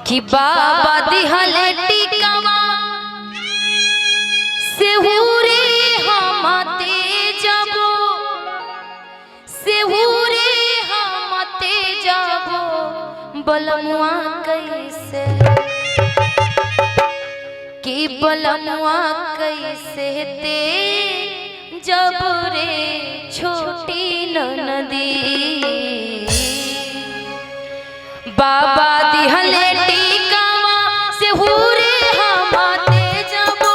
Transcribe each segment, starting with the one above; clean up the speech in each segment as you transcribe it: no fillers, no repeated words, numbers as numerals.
कि बाबा दिहल टिकवा सेहुरे हमते जबो, सेहुरे हमते जबो बलमुआ कैसे, कि बलमुआ कैसे ते जब रे छोटी ननदी। बाबा दिहले टीकावा से हुरे हमाते जबो,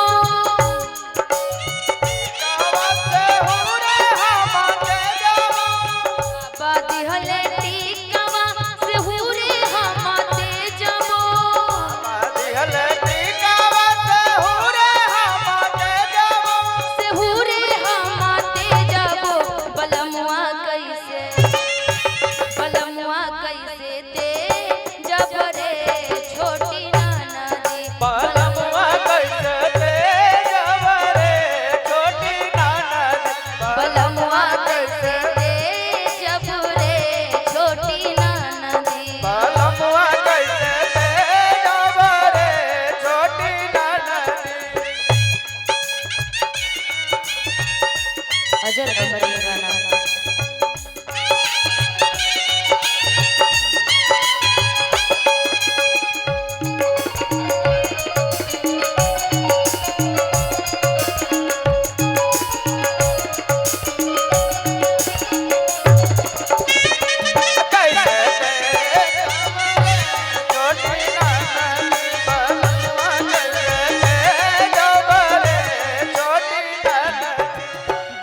बाबा दिहले टीकावा से हुरे हमाते जबो, से हुरे हमाते जबो बलमुआ कैसे, बलमुआ कैसे ते जब रे छोटी ननदी। बलमुआ कैसे ते जब रे छोटी ननदी। अजर अमर ये गाना।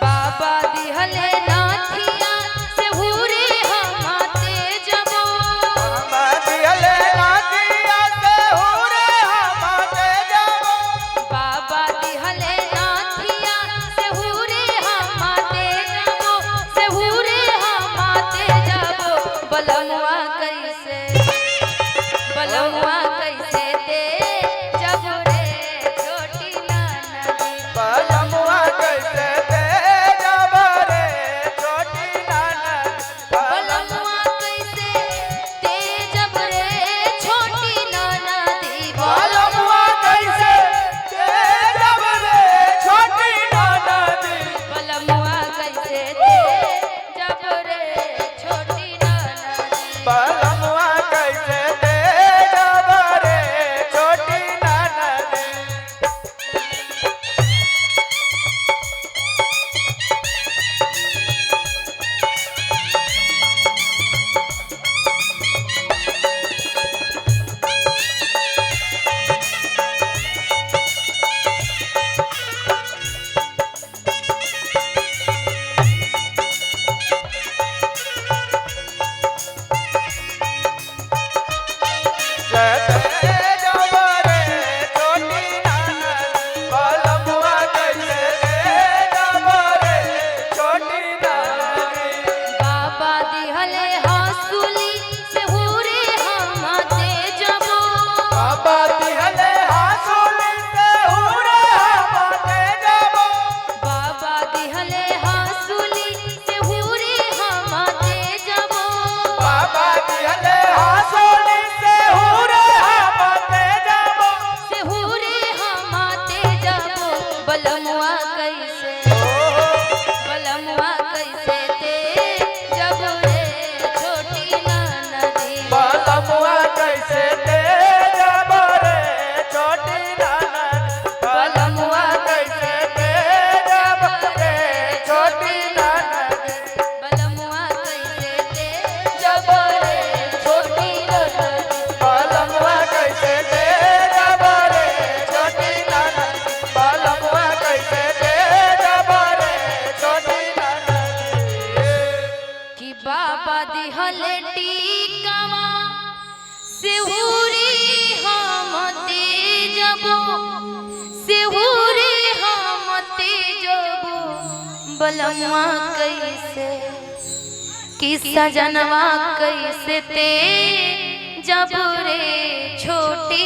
बाबा दिहले नाथिया से हुरे हमाते जबो, बाबा दिहले नाथिया से हुरे हमाते जबो, से हुरे हमाते जबो बलमुआ कैसे, बलमुआ कैसे ते जब रे छोटी ननदी। बलमुआ कैसे ते जब रे छोटी ननदी। बलमुआ कैसे ते जब रे छोटी ननदी। बलमुआ कैसे ते जब रे छोटी ननदी। बलमुआ कैसे ते जब रे छोटी ननदी। ते जब रे छोटी ननदी। बलमुआ कैसे ते जब रे छोटी ननदी। बाबा दिहले हंसुली से हुरे हमाते जबो, बाबा दिहले हासुली से हुरे हमाते जबो। बाबा दिहले हंसुली से हुरे हमाते जबो, बाबा दिहले हासुली से हुरे हमाते जबो। से हुरे हमाते जबो बलमुआ कैसे, बलमुआ कैसे ते जब रे छोटी ननदी। बलमुआ कैसे ते जब रे छोटी ननदी। बलमुआ कैसे ते जब रे छोटी ननदी। बलमुआ कैसे ते जब रे छोटी ननदी। बलमुआ कैसे ते जब रे छोटी ननदी। बलमुआ कैसे ते जब रे छोटी ननदी। कि बाबा दिहले टीकावा से हुरे हमते जबो, से हुरे हमते जबो बलमुआ कैसे, कि सजनवा कैसे ते जब रे छोटी